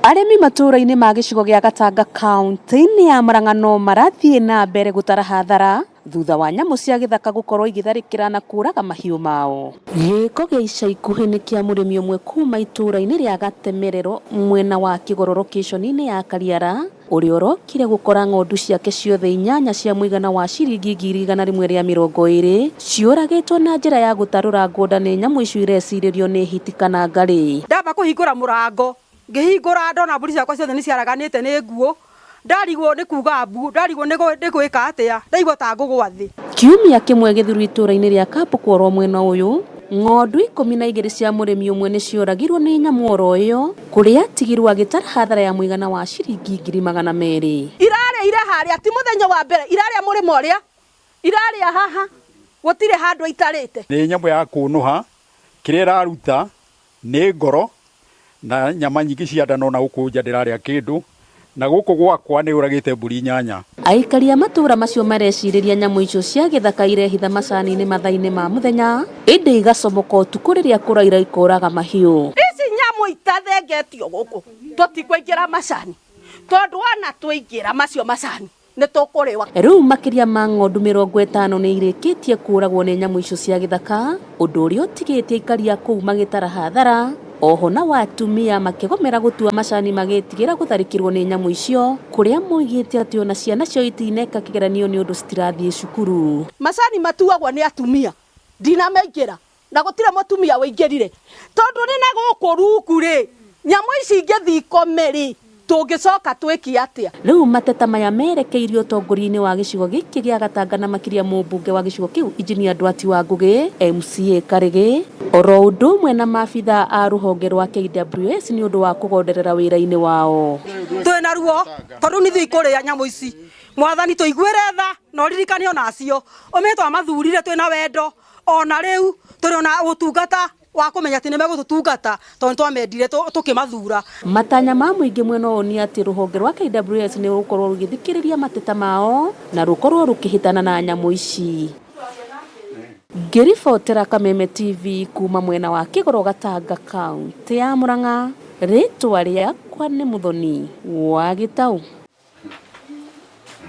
Arĩmi matũũra-inĩ ma gĩcigo gĩa Gatanga kauntĩ-inĩ ya Murang'a no marathiĩ na mbere gũtara hathara thutha wa nyamũ cia gĩthaka gũkorwo igĩtharĩkĩra na kũraga mahiũ mao. Gĩĩko gĩa ica ikuhĩ nĩ kĩa mũrĩmi ũmwe kuma itũũra-inĩ rĩa Gatemerero mwena wa Kĩgoro rokĩconi-inĩ ya Kariara ũrĩa ũrokire gũkora ng'ondu ciake ciothe inyanya cia mũigana wa ciringi 120,000 ciũragĩtwo na njĩra ya gũtarũrangwo nda nĩ nyamũ icio irecirĩrio nĩ hiti kana ngarĩ. Ndamba kũhingũra mũrango, ngĩhingũra ndona mbũri ciakwa ciothe nĩ ciaraganĩte nĩ nguũ, ndarigwo nĩ kuga mbu, ndarigwo nĩ gwĩka atĩa, ndaigua ta ngũgwa thĩ. Kiumia kĩmwe gĩthiru itũũra-inĩ rĩa Kabukũ oro mwena ũyũ, ng'ondu 12 cia mũrĩmi ũmwe nĩ cioragirwo nĩ nyamũ oro ĩyo kũrĩa atigirwo agĩtara hathara ya mũigana wa ciringi 200,000. Irarĩire harĩa, ti mũthenya wa mbere, irarĩa mũrĩmo ũrĩa, irarĩa haha, gũtirĩ handũ itarĩte. Nĩ nyamũ ya kũnũha, kĩrĩa ĩraruta nĩ ngoro na nyama nyingĩ cia nda no na gũkũ nja ndĩrarĩa kĩndũ na gũkũ gwakwa nĩ yũragĩte mbũri inyanya. Aikari a matũũra macio marecirĩria nyamũ icio cia gĩthaka irehitha macani-inĩ mathaa-inĩ ma mũthenya ĩndĩ igacomoka ũtukũ rĩrĩa kũraira ikoraga mahiũ. Ici nyamũ itathengetio gũkũ tũtikũingĩra macani tondũ wona twaingĩra macio macani nĩ tũkũrĩwa. Rĩu makĩria ma ng'ondu 50 nĩ irĩkĩtie kũragwo nĩ nyamũ icio cia gĩthaka, ũndũ ũrĩa ũtigĩtie aikari a kũu magĩtara hathara, oho nao atumia makĩgomera gũtua macani magĩtigĩra gũtharĩkĩrwo nĩ nyamũ icio, kũrĩa moigĩte atĩ ona ciana ciao itineka kĩgeranio nĩ ũndũ citirathiĩ cukuru. Macani matuagwo nĩ atumia, ndinamaingĩra na gũtirĩ mũtumia ũingĩrire, tondũ nĩ na gũkũ rungu rĩ, nyamũ ici ingĩthiĩ ikome rĩ, tũngĩcoka twĩke atĩa? Rĩu mateta maya merekeirio ũtongoria-inĩ wa gĩcigo gĩkĩ gĩa Gatanga na makĩria mũmbunge wa gĩcigo kĩu Injinia Nduati wa Ngũgĩ, MCA Karĩgĩ, oro ũndũ ũmwe na maabithaa a rũhonge rwa KWS nĩ ũndũ wa kũgonderera wĩra-inĩ wao. Twĩna ruo tondũ nĩ ithuĩ ikũrĩa nyamũ ici. Mwathani tũiguĩre tha na ũririkane ona acio. Ũmenye twamathurire twĩna wendo ona rĩu tũrĩ ona ũtungata wa kũmenya atĩ nĩ megũtũtungata tondũ nĩ twamendire tũkĩmathura. Matanya ma mũingĩ mwena ũyũ nĩ atĩ rũhonge rwa KWS nĩ rũgũkorwo rũgĩthikĩrĩria mateta mao na rũkorwo rũkĩhĩtana na nyamũ ici. Ngĩribotera Kameme TV kuma mwena wa Kĩgoro Gatanga kauntĩ ya Murang'a, rĩtwa rĩakwa nĩ Mũthoni wa Gĩtaũ.